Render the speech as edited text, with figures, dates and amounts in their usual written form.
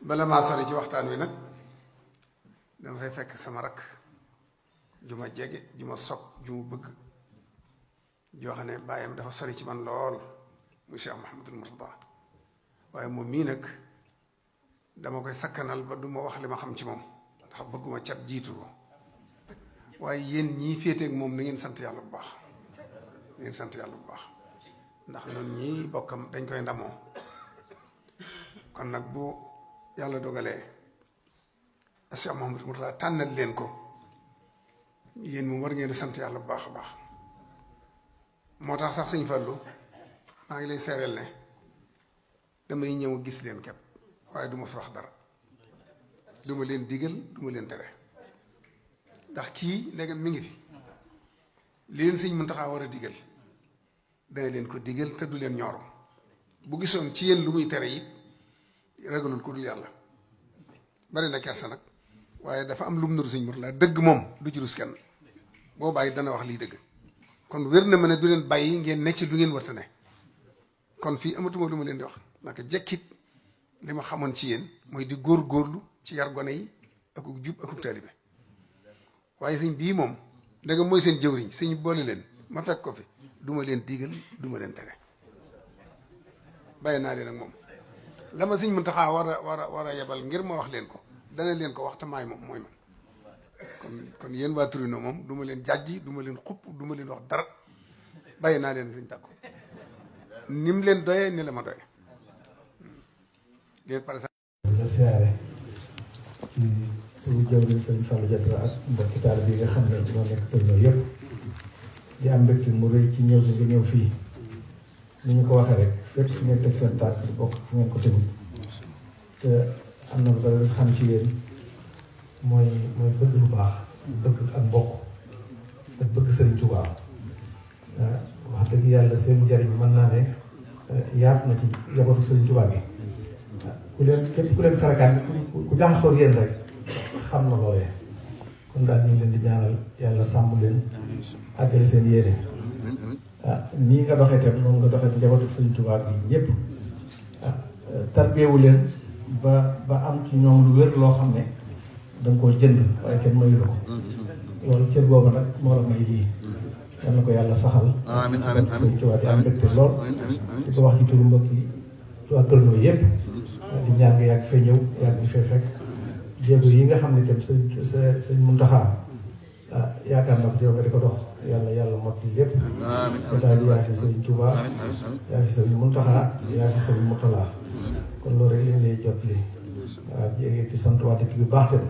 bala maa sori ci waxtaan wi nag dama fay fekk sama rakk ju ma jege ju ma sopp ju mu bëgg joo xam ne bàyyam dafa sori ci man lool mu Cheikh Mouhamadul Mourtada waaye moom mii nag dama koy sakkanal ba du ma wax li ma xam ci moom ndax bëgguma cat jiitu ko waaye yéen ñii féeteeg moom na ngeen sant yàlla bu baax na ngeen sant yàlla bu baax ndax noonu ñii bokkam dañ koy ndamoo kon nag bu yàlla dogalee Cheikh Mouhamadul Mourtada tànnal leen ko yéen moom war ngeen di sant yàlla bu baax a baax moo tax sax Sëñ Fallu maa ngi lay seereel ne damay ñëw gis leen képp waaye du ma fi wax dara du ma leen digal du ma leen tere ndax kii léegi mi ngi fi li leen Sëñ Muntaxa war a digal dana leen ko digal te du leen ñooro bu gisoon ci yéen lu muy tere it ragalul ku dul yàlla bari na kersa nag waaye dafa am lu mu nuru Sëñ Murtala dëgg moom du ci rus kenn boo bàyyi dana wax lii dëgg kon wér na ma ne du leen bàyyi ngeen ne ci lu ngeen warta ne kon fii amatuma lu ma leen di wax naka jekkit li ma xamoon ci yéen mooy di góor-góorlu ci yar gone yi akuk jub akuk taalibe waaye sëñ bii moom ndegam mooy seen jëwriñ sëñ boole leen ma fekk ko fi du ma leen digal du ma leen tere bàyyi naa leen ak moom la ma Sëñ Muntaxa war a yebal ngir ma wax leen ko dana leen ko wax te maay moom mooy man kon yéen waa Torino moom du ma leen jàjji du ma leen xupp du ma leen wax dara bàyyi naa leen Sëñ Tàkko ni mu leen doyee ni la ma doyee léegi par exemple la siyaare ci suñu jawriñ Sëñ Fallou Diatra ak mbokki taal bi nga xam ne ñoo nekk Torino yëpp di am mbégte mu rëy ci ñëw bi nga ñëw fii ni ñu ko waxee rek fépp fu ngeen teg seen tànk di bokk fu ngeen ko tegu te am na lu bari xam ci yéen mooy bëgg lu baax bëgg ak mbokk ak bëgg Sëriñ Tuubaa wax dëgg yàlla seen njariñ mën naa ne yaatu na ci njabootu Sëriñ Tuubaa bi képp ku leen farakaan ku jaxasoo yéen rek xam na loolee kon daal ñu ngi leen di ñaanal yàlla sàmm leen àggal seen yéene nii nga doxee tam noonu nga doxee njabootu Sëriñ Tuubaa bi ñëpp tarbeewu leen ba am ci ñoom lu wér loo xam ne danga koo jënd waaye kenn mayu la ko loolu cër boobu nag moo la may lii yal na ko yàlla saxal amiin amiin Sëriñ Tuubaa di am mbégte lool di ko wax ci turu mbokk yi waa Torino yëpp di ñaan nga yàgg fee ñëw yàgg ñu fee fekk jéego yi nga xam ne tam sëñ Muntaxa yaakaar naa ko yow nga di ko dox yàlla mottali lépp daal di yaa fi Sëriñ Tuubaa yaa fi Sëriñ Muntaxa yaa fi Sëriñ Murtala kon loolu rek lañ lay jot li waaw jéegi di sant waa dëkk bi baax tam